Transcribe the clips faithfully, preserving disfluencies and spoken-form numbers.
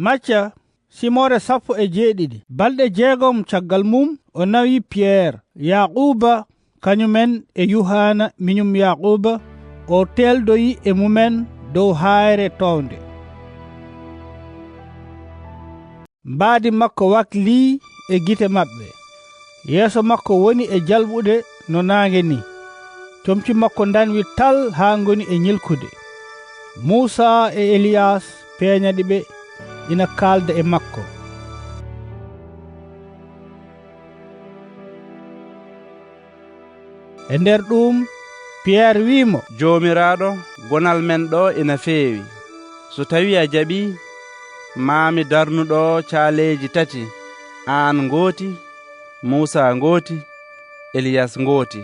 Macca, simoore sappo e jeeɗiɗi. Balɗe jeegom caggal mum, o nawi Piyer, Yaaquuba, kañumen e Yuhaana miñum Yaaquuba, o teeldoyi e mumen dow haayre toownde. Mbaadi makko waklii e gite maɓɓe. Yeeso makko woni e jalɓude no naange ni. Comci makko ndanwi tal haa ngoni e ñilkude. Muusa e Eliyas peeñani ɓe, ina kaalda e makko. E nder ɗuum, Piyer wi'i mo, "Joomiraaɗo, gonal men ɗo ina feewi. So tawii a jaɓii, maa mi darnu ɗo caaleeji tati, aan ngooti, Muusa ngooti, Eliyas ngooti."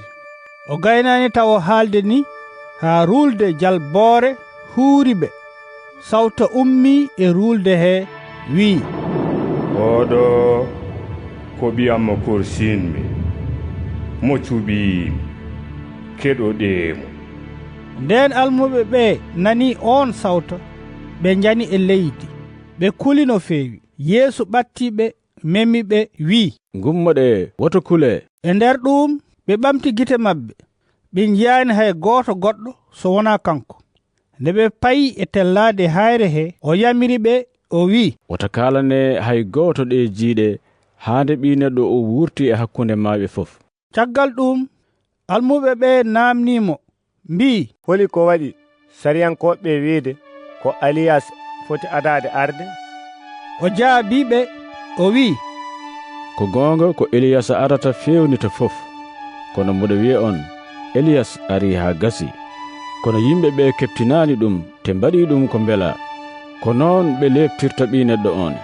O gaynaani tawo haalde ni, haa ruulde jalboore huuri ɓe. Sawta ummii e ruulde he, wi'i, "Oɗo ko ɓiyam mo korsinmi, mo cuɓiimi, keɗoɗee mo." Ndeen almuɓe ɓe nani oon sawta, ɓe njani e leydi, ɓe kuli no feewi. Yeesu ɓatti ɓe, memi ɓe, wi'i, "Ngummoɗee, woto kulee." E nder ɗuum, ɓe ɓamti gite maɓɓe, ɓe njiyaani hay gooto goɗɗo so wonaa kanko. Nde ɓe payi e tellaade haayre he, o yamiri ɓe, o wi'i, "Wota kaalanee hay gooto ɗee jiiɗe, haa nde Ɓii Neɗɗo o wuurti e hakkunde maayɓe fof." Caggal ɗuum, almuɓe ɓe naamnii mo, mbi'i, "Holi ko waɗi sariyankooɓe ɓe wiide ko Eliyas foti adaade arde?" O jaabii ɓe, o wi'i, "Ko goonga ko Eliyas arata feewnita fof. Kono mboɗo wi'a on, Eliyas arii haa gasii. Kono yimɓe ɓe keɓtinaani ɗum, te mbaɗii ɗum ko mbelaa. Ko noon ɓe leeptirta Ɓii Neɗɗo oon."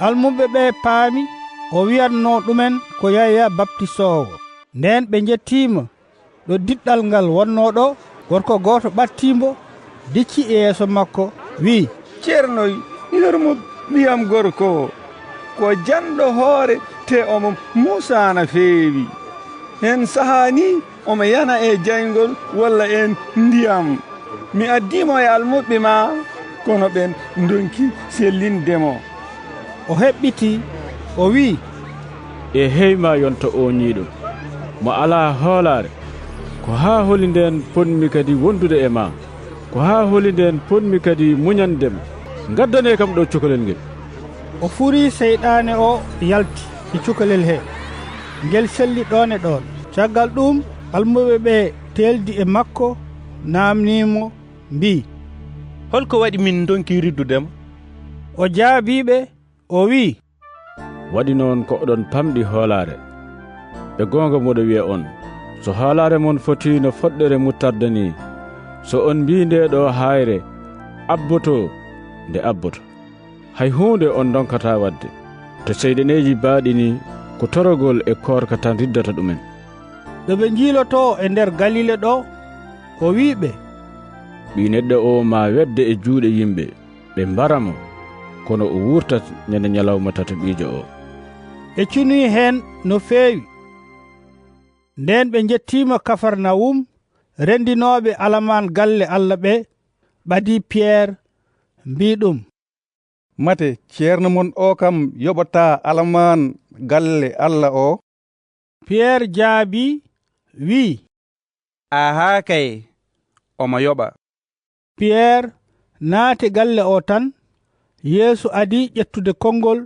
Almuɓe ɓe paami o wi'atnoo ɗumen ko Yaya Baptisoowo. Ndeen ɓe njettii mo. Ɗo diɗɗal ngal wonnoo ɗo, gorko gooto ɓattii mbo, dicci e yeeso makko, wi'i, "Ceerno, yurmo ɓiyam gorko o. Ko janɗo hoore, te omo muusa no feewi. Heen sahaa ni omo yana e jayngol walla e ndiyam. Mi addii mo e almuɓɓe ma, kono ɓeen ndonki sellinde mo." O heɓɓitii, o wi'i, "E hey ma yonta o ñiiɗo, mo alaa hoolaare, ko haa holi ndeen potmi kadi wondude e ma? Ko haa holi ndeen potmi kadi muñande ma? Ngaddanee kam ɗo cukalel ngel." O furii seyɗaane o yalti e cukalel he, ngel selli ɗoon e ɗoon. Caggal ɗuum, almuɓe ɓe teeldi e makko, naamnii mo, mbi'i, "Hol ko waɗi min ndonki riddude ma?" O jaabii ɓe, o wi'i, "Waɗi noon ko oɗon pamɗi hoolaare. E goonga mboɗo wi'a on, so hoolaare mon fotii no foɗɗere muttarda ni, so on mbii ndee ɗo haayre, 'Abboto,' nde abboto. Hay huunde on ndonkataa waɗde. To seyɗaneeji baaɗi ni, ko torogol e koorka tan riddata ɗumen." Ɗo ɓe njiilotoo e nder Galile ɗo, o wi'i ɓe, "Ɓii Neɗɗo o maa wedde e juuɗe yimɓe, ɓe mbara mo, kono o wuurtat ñande ñalawma tataɓiijo o." Ɓe cunii heen no feewi. Ndeen ɓe njettiima Kafarnawum, renndinooɓe alamaan galle Alla ɓe ɓadii Piyer, mbii ɗum, "Mate ceerno mon o kam yoɓataa alamaan galle Alla o?" Piyer jaabii, wi'i, "Ahaa kay, omo yoɓa." Piyer naati galle o tan, Yeesu adii ƴettude konngol,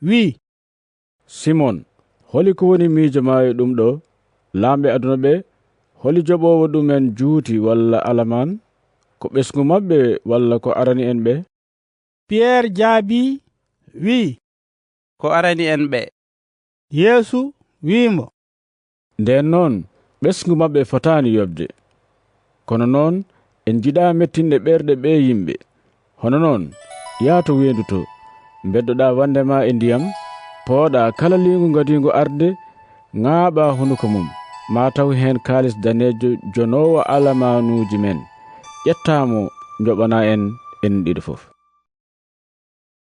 wi'i, "Simon, holi ko woni miijo maa e ɗum ɗo? Laamɓe aduna ɓe, holi joɓoowo ɗumen juuti walla alamaan? Ko ɓesngu maɓɓe walla ko arani en ɓe?" Piyer jaabii, wi'i, "Ko arani en ɓe." Yeesu wi'i mo, "Ndeen noon, ɓesngu maɓɓe fotaani yoɓde. Kono noon, en njiɗaa mettinde ɓerɗe ɓee yimɓe. Hono noon, yaa to weendu to, mbeddoɗaa wannde maa e ndiyam, pooɗaa kala liingu ngadiingu arde, ŋaaɓaa hunuko mum, maa taw heen kaalis daneejo jonoowo alamaanuuji men. Ƴettaa mo, njoɓanaa en, en ɗiɗo fof."